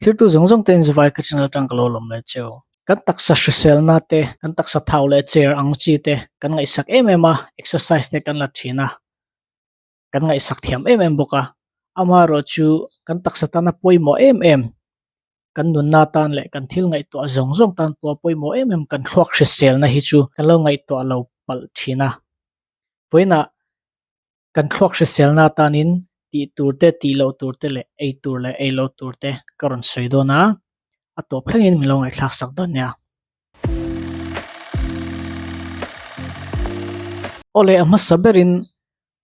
Thirtu zawng zawng te in zuvai ka channel atang ka lo lawm leh cheu. Kan taksa hriselna te, kan taksa thau leh cher ang chi te kan ngaihsak em em a, exercise te kan la thin a, kan ngaihsak thiam em em bawk a. Amaherawh chu kan taksa tana pawimawh em em, kan nunna tan leh kan thil ngaihtuah zawng zawng tan pawha pawimawh em em kan thluak hriselna hi chu kan lo ngaihtuah lo palh thin a. Vawiinah Kan thluak hriselna atanin tih tur te, tih loh tur te leh ei tur leh ei loh tur te ka rawn sawi dawn a, a tawp thlengin min lo ngaihthlak sak dawn nia. Aw leh a hmasa berin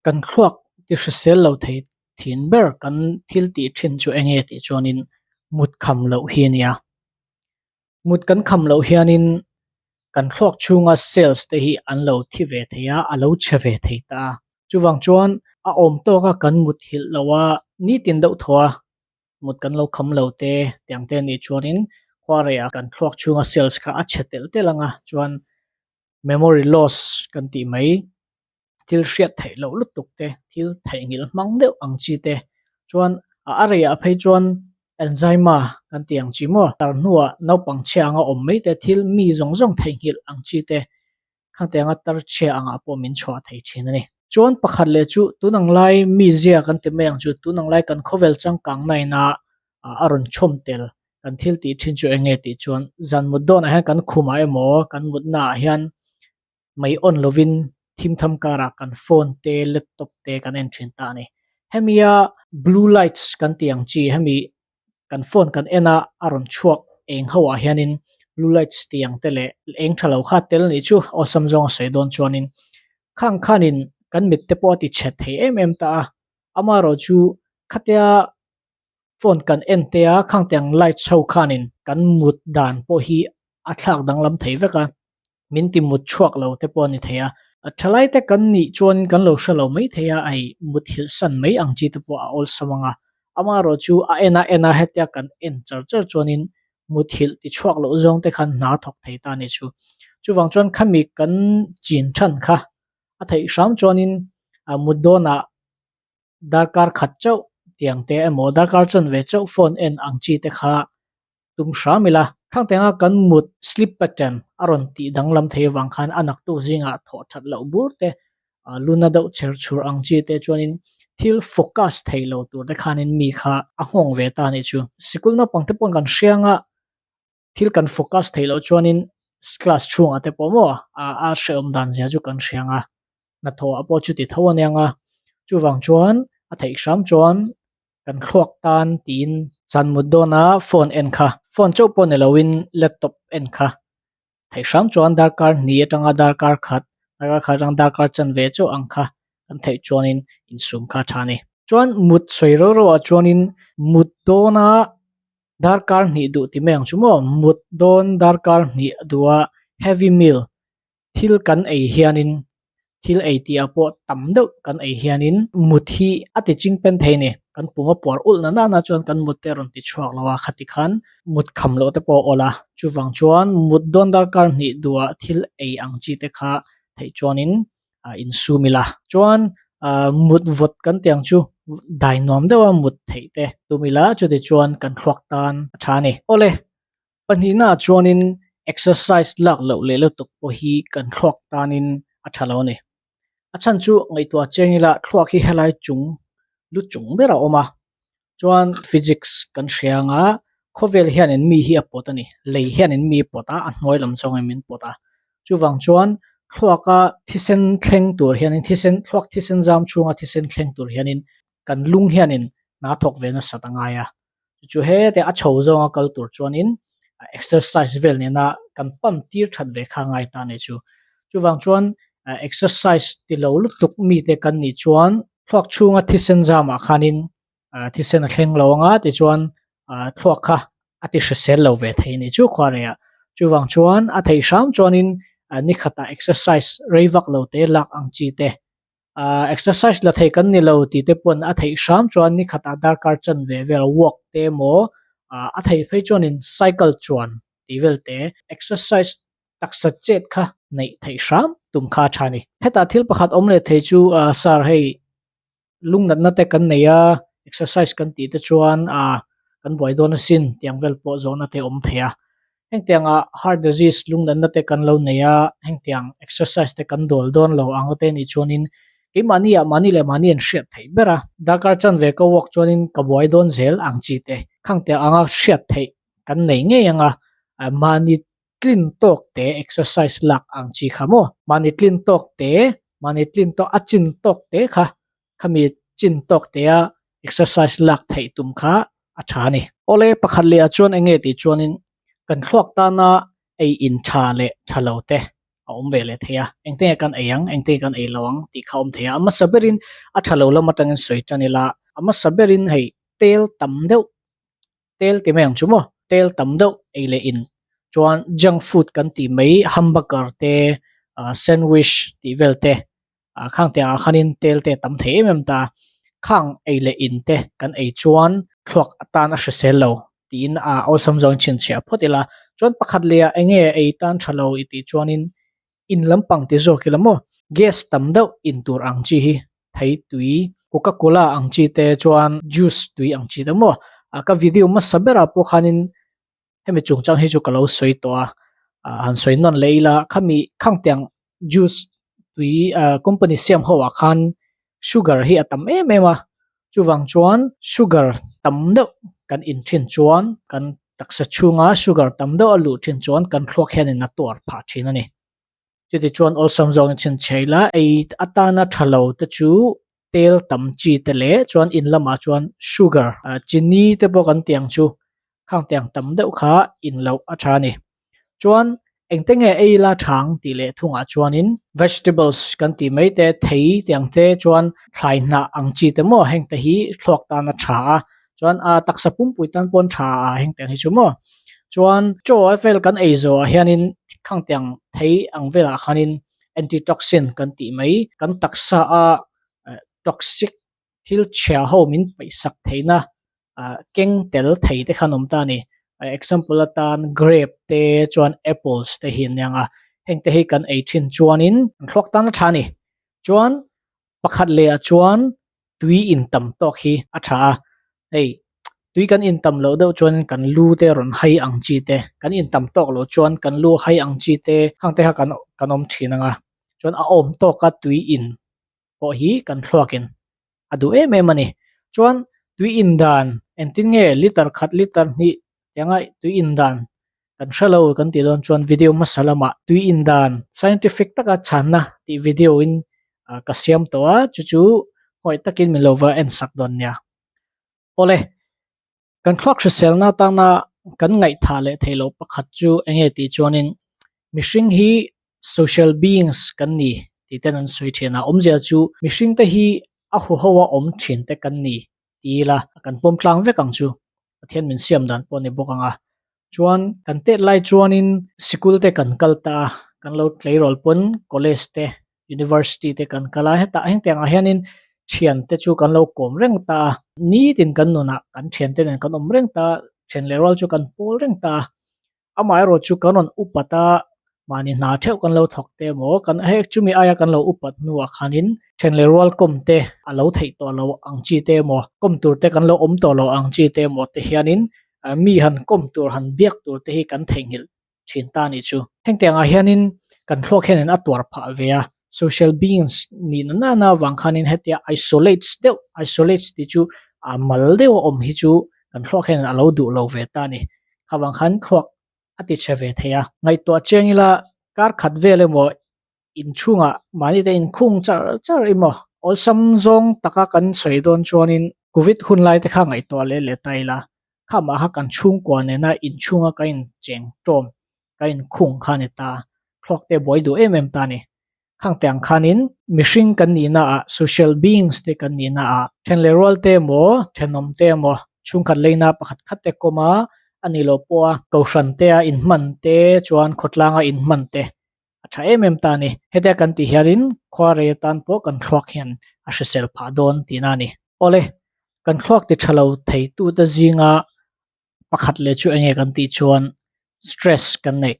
kan thluak ti hrisel lo thei thin ber kan thil tih thin chu eng nge tih chuanin mut kham loh hi a nia. Mut kan kham loh hianin kan thluak chhunga cells te hi an lo thi ve thei a, a lo chhe ve thei ta a. Chuvang chuan a awm tawka kan mut hilh lo a, nitin deuh thaw a, mut kan lo kham lo te tiang te anih chuanin khuareiah kan thluak chhunga cells kha a chhe telh telh ang a, chuan memory loss kan tih mai. Thil hriat theih loh lutuk te, thil theihnghilh hmang deuh ang chi te chuan a a reiah phei chuan Alzheimer kan tih ang chi maw? Tar hnuah naupang chhia anga awm mai te, thil mi zawng zawng theihnghilh ang chi te khangte anga tar chhia angah pawh min chhuah thei thin a ni. Chuan pakhat leh chu tun ang lai mizia kan ti mai ang chu, tun ang lai kan khawvel changkang naina a rawn chhawm tel kan thil tih thin chu eng nge tih chuan zan mut dawnah hian kan khumah emaw kan mutnaah hian mai on lovin thim tham karah kan phone te laptop te kan en thin ta a ni. Hemia blue lights kan tih ang chi hemi kan phone kan en a a rawn chhuak eng ho ah hianin blue lights tih ang te leh eng tha lo kha tel nih chu awlsam zawng a sawi dawn chuanin khang khanin kan mit te pawh a ti chhe thei em em ta a, amaherawh chu khatia phone kan en te a khang tiang lights ho khanin kan mut dan pawh hi a thlak danglam thei vek a min ti mut chhuak lo te pawh a ni thei a a thalai te kan nih chuan kan lo hre lo mai thei a hei mut hilh san mai ang chi te pawh a awlsam ang a amaherawh chu a en a en a hetia kan en char char chuanin mut hilh ti chhuak loh zawng te khan hna thawk thei ta a ni chu chuvang chuan khami kan chin than kha a theih hram chuanin a mut dawnah. Darkar khat chauh tiang te emaw darkar chuan ve chauh phone en ang chi te kha tum hram ila. Khang tengah kan mut sleep pattern a rawn tih danglam thei avang khan a naktuk zingah thawh that loh bur te luna deuh chher chhur ang chi te chuanin thil focus thei lo tur te khanin mi kha a nghawng ve ta a nih chu. Sikul naupang te paw'n kan hriang a. Thil kan focus theih loh chuanin class chhungah te pawh maw a hrehawm dan zia chu kan hria ang a, hnathawh ah pawh chuti tho a nia ang a, chuvang chuan a theih hram chuan kan thluak tan tiin chan mut dawna phone en kha, phone chauh pawh ni loin laptop en kha theih hram chuan darkar hnih atanga darkar khat, darkar khat atanga darkar chanve chauh ang kha kan theih chuanin insum kha a tha a ni. Chuan mut sawi rau rauh ah chuanin mut dawna Darkar hnih duh ti mai ang chu maw? Mut dawn darkar hnih a duh a, heavy meal thil kan ei hianin thil ei tih ah pawh tam deuh kan ei hianin mut hi a ti ching pen thei a ni. Kan pum a puar ulh na nana chuan kan mut te a rawn ti chhuak lo a, khati khan mut kham loh te pawh a awl a. Chuvang chuan mut dawn darkar hnih duh ah thil ei ang chi te kha theih chuanin ah insum ila chuan ah mut vawt kan tih ang chu dai nuam deuh a mut theih te tum ila chuti chuan kan thluak tan a tha a ni. Awle pahnihna ah chuanin exercise lak loh leh lutuk pawh hi kan thluak tanin a tha lo a ni. A chhan chu ngaihtuah chiang ila thluak hi helai chung lu chung ber a awm a chuan physics kan hria anga khawvel hianin mi hi a pawt a ni lei hianin mi a pawt a a hnuai lam zawngin min pawt a chuvang chuan thluaka thisen thleng tur hianin thisen thluak thisen zam chhunga thisen thleng tur hianin kan lung hianin hna thawk ve nasat a ngai a chu hete a chho zawnga kal tur chuanin exercise vel nena kan pump tir that ve kha ngai ta a ni chu chuvang chuan exercise ti lo lutuk mite kan nih chuan Thluak chhunga thisen zamah khanin thisen a thleng lo anga tichuan thluak kha a ti hrisel lo ve thei a ni chu khuareiah. Chuvang chuan a theih hram chuanin ni khatah exercise rei vak lo te lak ang chi te exercise la thei kan ni lo tih te pawn a theih hram chuan ni khatah darkar chan ve vel walk te emaw a theih phei chuanin cycle chuan tih vel te exercise taksa chet kha neih theih hram tum kha a tha a ni. Hetah thil pakhat awm leh thei chu ah sir hei lungnatna te kan nei a exercise kan tih te chuan ah. kan buai dawn asin tiang vel pawh zawhna te a awm thei a. Hengtianga heart disease lunglenna te kan lo nei a, hengtiang exercise te kan dawl dawn lo ang te nih chuanin keimahni ah mahni leh mahni an hriat theih ber a, darkar chanve ka walk chuanin ka buai dawn zel ang chi te khangtiang anga hriat theih kan nei ngei ang a, mahni tlin tawk te exercise lak ang chi kha maw mahni tlin tawk te mahni tlin tawk a chin tawk te kha khami chin tawk te a exercise lak theih tum kha a tha a ni. Awle pakhat leh ah chuan enge tih chuanin kan thluak tana ei in tha leh tha lo te a awm ve leh thei a, engte nge kan ei ang engte nge kan ei lo ang tih kha a awm thei a, a hmasa berin a tha lo lam atangin sawi tan ila a hmasa berin hei tel tam deuh tel ti mai ang chu maw tel tam deuh ei leh in chuan junk food kan tih mai hamburger te ah sandwich tih vel te ah khang te ah khanin tel te a tam thei em em ta khang ei leh in te kan ei chuan thluak atan a hrisel lo tiin a awlsam zawng chhinchhiah phawt ila chuan pakhat leh ah eng nge ei tan tha lo i tih chuanin in lampang ti zawk ila maw gas tam deuh in tur ang chi hi thei tui coca cola ang chi te chuan juice tui ang chi te maw ah ka video hmasa berah pawh khanin hemi chungchang hi chu ka lo sawi tawh a ah han sawi nawn leh ila khami khangtiang juice tui ah company siam ho ah khan sugar hi a tam em em a chuvang chuan sugar tam deuh kan in thin chuan kan taksa chhunga sugar tam deuh a luh thin chuan kan thluak hianin a tuar phah thin a ni. Chuti chuan awlsam zawngin chhinchhiah ila ei atana tha lo te chu tel tam chi te leh chuan in lamah chuan sugar ah chini te pawh kan tih ang chu khang tiang tam deuh kha in loh a tha a ni. Chuan engte nge ei ila thang tih leh thungah chuanin vegetables kan tih mai te thei tiang te chuan thlai hnah ang chi te maw heng te hi thluak tan a tha a chuan a taksa pumpui tan pawn tha a heng tiang hi chu maw chuan chaw a vel kan ei zawh ah hianin khang tiang thei ang velah khanin antitoxin kan tih mai kan taksa a toxic thil chhia ho min paihsak theihna ah keng tel thei te khan awm ta a ni example atan grape te chuan apples te hi an ni ang a heng te hi kan ei thin chuanin an thluak tan a tha a ni chuan pakhat leh ah chuan tui in tam tawk hi a tha a hei tui kan in tam loh deuh chuan kan lu te rawn hai ang chi te kan in tam tawk loh chuan kan lu hai ang chi te khang te kha kan kan awm thin ang a chuan a awm tawk a tui in pawh hi kan thluak in a duh em em a ni chuan tui in dan engtin nge liter khat liter hnih tianga tui in dan kan hre lo kan tih dawn chuan video hmasa lamah tui in dan scientific taka chhanna tih video in ka siam tawh a chu chu ngawih takin min lo va en sak dawn nia. Awle, kan thluak hriselna atana kan ngaihthah leh theih loh pakhat chu eng nge tih chuanin mihring hi social beings kan ni tih ten an sawi thin a, awmzia chu mihring te hi a huho a awm thin te kan ni ti ila kan pawm tlang vek ang chu Pathian min siam dan pawh a ni bawk ang a. Chuan kan tet lai chuanin sikul te kan kal ta a, kan lo tleirawl pawn college te university te kan kal a, hetah hengtiang ah hianin thian te chu kan lo kawm reng ta a, nitin kan nunah kan thian te nen kan awm reng ta a, thian leh rual chu kan pawl reng ta a, amaherawh chu kan rawn upat a, mahni hna theuh kan lo thawk te emaw kan hei chumi aia kan lo upat hnuah khanin thian leh rual kawm te a lo theih tawh lo ang chi te emaw kawm tur te kan lo awm tawh lo ang chi te emaw te hianin mi han kawm tur han biak tur te hi kan theihnghilh thin ta a nih chu. Hengtiang ah hianin kan thluak hianin a tuar phah ve a, social beings nih na nana avang khanin hetia isolates deuh, isolates tih chu a mal deuh a awm hi chu kan thluak hianin a lo duh lo ve ta a ni. Kha vang khan thluak a ti chhe ve thei a. Ngaihtuah chiang ila kar khat vel emaw inchhungah mahni te inkhung char char emaw awlsam zawng taka kan sawi dawn chuanin Covid hun lai te kha ngaihtuah leh leh ta ila khamah kha kan chhungkua nena inchhunga ka incheng tawm ka inkhung kha a ni ta thluak te buai duh em em ta a ni. Khang te ang khanin mihring kan nihna ah social beings te kan nihna ah then leh rual te emaw thenawm te emaw chhungkhat leina pakhat khat te kawm a a nih loh pawh a kohhran te a inhman te chuan khawtlanga inhman te a tha em em ta a ni. Hetia kan tih hianin khua rei atan pawh kan thluak hian a hrisel phah dawn tihna a ni. Awle, kan thluak ti tha lo theitute zinga pakhat leh chu enge kan tih chuan stress kan neih,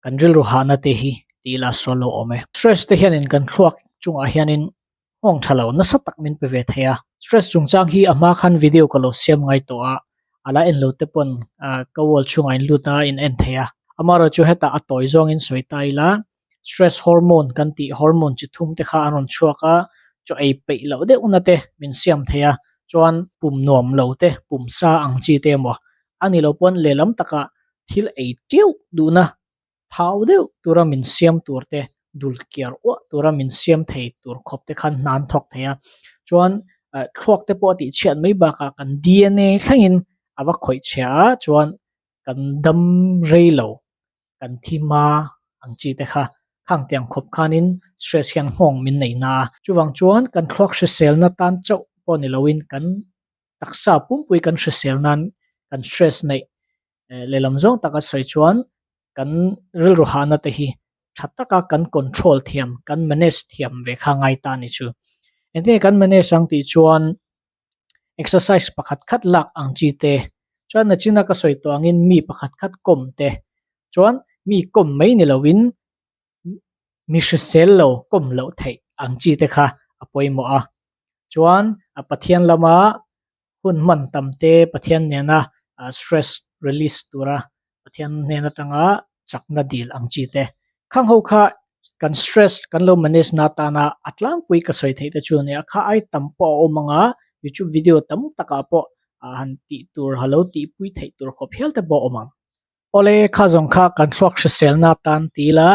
kan rilru hahna te hi tih ila sual lo awm e. Stress te hianin kan thluak chungah hianin nghawng tha lo nasa tak min pe ve thei a. Stress chungchang hi a hma khan video ka lo siam ngai tawh a, A la en lo te pawn ah ka wall chhungah in lut a in en thei a. Amaherawhchu hetah a tawi zawngin sawi ta ila stress hormone kan tih hormone chi thum te kha an rawn chhuak a, chaw ei peih loh deuh na te min siam thei a, chuan pum nuam lo te pum sa ang chi te emaw a ni lo pawn lehlam takah thil ei teuh duhna thau deuh tura min siam tur te dul kiar uah tura min siam thei tur khawp te khan hna an thawk thei a, chuan thluak te pawh a tih chhiat mai bakah kan DNA thlengin a va khawih chhia a chuan kan dam rei lo kan thi hma ang chi te kha khang tiang khawp khanin stress hian nghawng min nei na a. Chuvang chuan kan thluak hriselna tan chauh pawh ni loin kan taksa pumpui kan hrisel nan kan stress neih lehlam zawng taka sawi chuan kan rilru hahna te hi tha taka kan control thiam kan manage thiam ve kha ngai ta ni chu. Engtin nge kan manage ang tih chuan exercise pakhat khat lak ang chi te chuan nachina ka sawi tawh angin mi pakhat khat kawm te chuan mi kawm mai ni lovin mi hrisel lo kawm loh theih ang chi te kha a pawimawh a chuan a Pathian lama hun hman tam te Pathian nena stress release tura Pathian hnen atanga chakna dil ang chi te khang ho kha kan stress kan lo manage na atana a tlangpui ka sawi theih te chu ania kha ai tam pawh a awm anga youtube video tam takah pawh han tih tur ha lo tihpui theih tur khawp hial te pawh a awm ang. Awle kha zawng kha kan thluak hriselna atan ti ila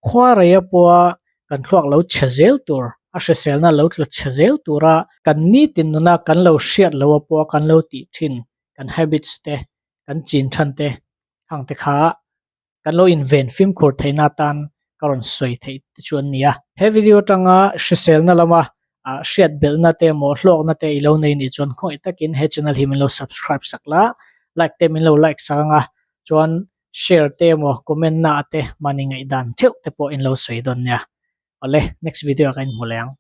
khua reia pawha kan thluak lo chhe zel tur a hriselna lo tla chhe zel tura kan nitin nuna kan lo hriat loh a pawha kan lo tih thin kan habits te kan chin than te khang te kha kan lo inven fimkhur theihna atan ka rawn sawi theih te chu an ni a. He video atanga hriselna lama ah hriat belhna te emaw hlawkna te i lo nei nih chuan khawih takin he channel hi min lo subscribe sak la, like te min lo like sak ang a, chuan share te emaw comment na te mahni ngaihdan theuh te pawh in lo sawi dawn nia. Awle next video ah ka inhmu leh ang.